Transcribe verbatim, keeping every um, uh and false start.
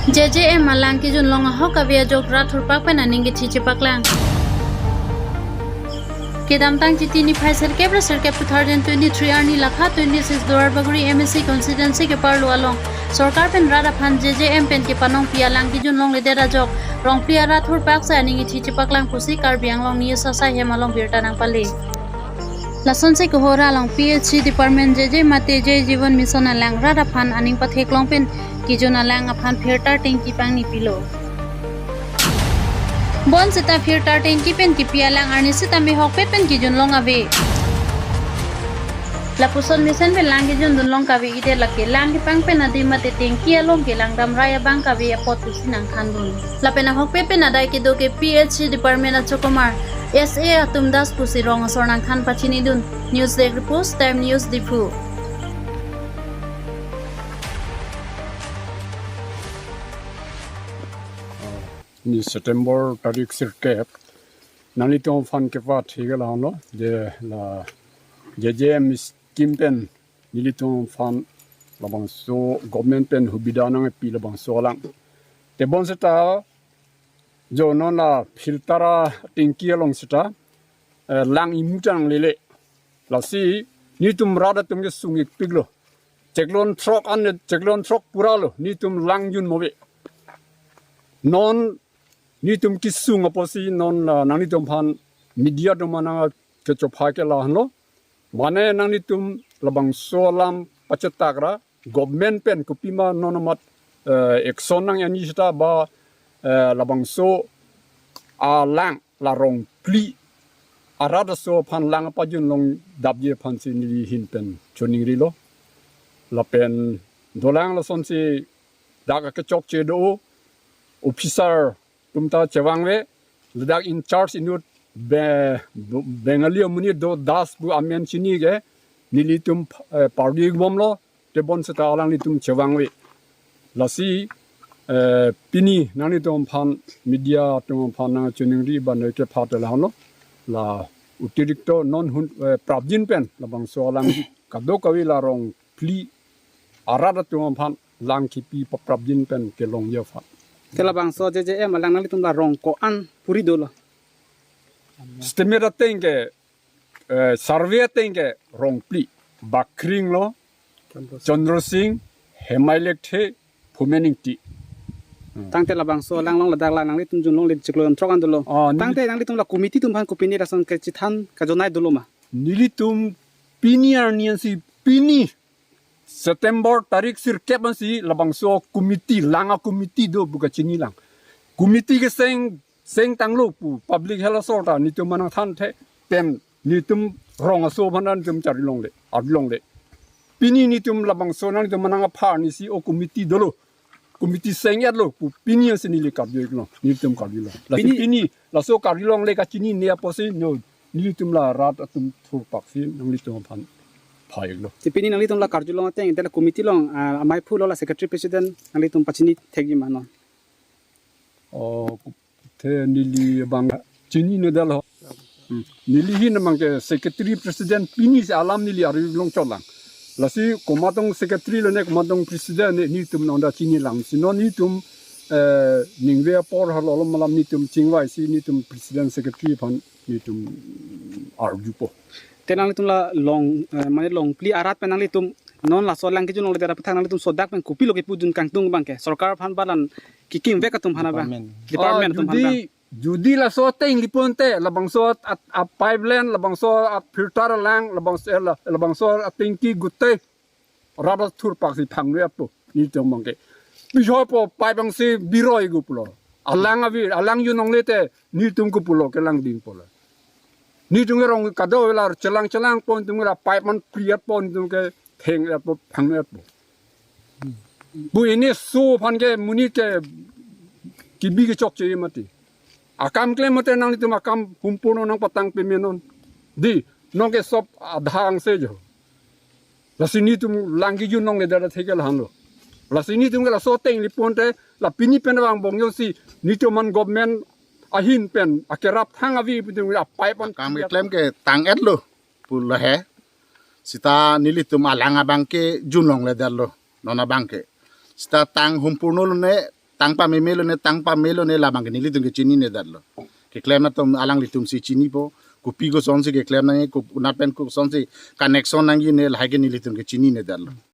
J J M alang kejun long ahok ave ajok rat thurpak pen aning kethi chepaklang. Kedamtang Chiti niphai sirkep ra sirkep two thousand twenty-three arni lakha twenty-six Duarbagori M A C constituency keparlo along sorkar pen rat aphan J J M pen kepanongpi alang kejun longledet ajok rongphli arat thurpak si aning kethi chepaklang pusi Karbi Anglong News asai hem along birta nangpale. Lasonsi Kohora along P H C department J J mate Jal Jeevan Mission alang rat aphan aning patheklong pen kejun alang aphan filter tengki pangni pilo. Bonseta filter tengki pen kipi alang arni sitame hokpet pen kejun long ave. Lapuson mesen pen lang kejun dun long kave-idet, lake lang kepang pen adim mate tengki along ke langdam rai abang kave apot pusi nangthandun. Lapen ahokpet pen adai kedo ke P H C department achokomar S A atum das pusi rong asor nangthan pachinidun. News Desk Report, Time News, Diphu. Ni September tarik sirkep, nanglitum aphan kepathek ke lahenlo, je la J J M scheme pen nelitum aphan labangso government pen hubida nangpi labangso alang. Te bonseta jo non la filter atengki along seta, eh, lang imu ta nanglele. Lasi netum rat atum kesung-ikpiklo. Chiklo throk an, chiklo throk pura lo, netum lang jun move. Non netum kesung apotsi non, ah, nanglitum aphan media atum aphan nangkechopha ke lahenlo. Mane nanglitum labangso alam pachetak ra government pen kopima non amat, eh, action nang-anji seta ba, eh, labangso alang la rongphli arat aso aphan lang pajun longdapji aphansi neli ahin pen choningrilo. Lapen dolang lasonsi dak akechokche do officer atum ta chevangve, ladak in charge inut Be-, Bengali amonit do, Das pu amen chini ke, nelitum, eh, pardi bomlo, te bonseta alanglitum chevangve. Lasi, eh, pini nanglitum aphan, media atum aphan nangchiningri abang ke phat lahenlo. La otirikto non hun, eh, prapjin pen labangso alang kadokave la rongphli arat atum aphan lang kipi paprapjin pen kelongji aphan. Te labangso J J M alang nanglitum la rong ko-an puri dolo? Estimate ateng ke, eh, survey ateng ke rongphli, Bakring lo, Chandra Singh, Hemai Lekthe, Phumen Ingti. Tangte labangso alang along ladak la nanglitum junlongle chiklo throk an dolo. Ah, neli- Tangte nanglitum la committee atum aphan kopine lason kachethan kajonai dolo ma? Nelitum pini arni ansi, pini September tarik sirkep ansi labangso committee, lang a-committee do pu kachini lang. Committee ke seng, seng tanglo pu public health asor ta netum nangthanthe pen netum rong aso aphan netum charlilongle, arlilongle. Pini netum labangso nangtum nangpha arnisi o committee dolo. Committee seng-etlo pu pini ansi neli karjulong, netum karjulong. Lasi pini pini laso karjulongle kachinine apotsi no netum la rat atum thurpaksi nanglitum aphan pha-iklo. Te pini nanglitum la karjulong ateng, te la committee along, ah, amei phu lo, la secretary president nanglitum pachini thekji ma non? Oh, te neli abang chininedetlo. Hmm. Neli ahin abang ke secretary president pini si alam neli arjulong chotlang. Lasi komatong secretary lone komatong president ne netum nangda chinilang. Si non netum, eh, ningve apor halo lo malam netum chingvaisi netum president secretary aphan netum arjupo. Te nanglitum la long, eh, mane longphli arat pen nanglitum non laso lang kejun longledet aphuthak nanglitum sodak pen kopilo kepujun kangtung abang ke? Sorkar aphan ba lan kekimvek atum aphan abang? Department. Department atum aphan abang? Ah, jodi, jodi laso ateng lipon te, labangso at, at, a-pipeline, labangso a-filter alang, labangso, eh, la, labangso atengki gutei rat athurpaksi phangve apot netum abang ke. Pihopo pipe angsi biroi guplo. Alang avi, alang junlongle te netum kopulo kelang dingpo lo. Netum ke rong kadokave la chelang chelang pon netum la pipe man priat pon netum ke theng apot phangve apot. Bu ini so aphan ke monit ke kibi kechokche mati. Akam klem mate nanglitum akam humpurno nangpatang pemenon. Di, non ke sob adhang se jo. Lasi netum lang kejun longledet atheke lahenlo. Lasi netum ke laso ateng lipon te, la pini pen abang bong joksi netum aphan government ahin pen akerap thang avi pu netum a-pipe an akam keklem ke tang-etlo pu lahe. Seta nelitum alang abang ke junlongledetlo non abang ke. Seta tang humpurno lone tang pamemelo ne, tang pamelo ne, labang ke nelitum ke chinine detlo. Keklem atum alanglitum si chinipo, kopi kosonsi keklem nangji, ko-, nat pen kosonsi connection nangji ne, lahai ke nelitum ke chinine detlo.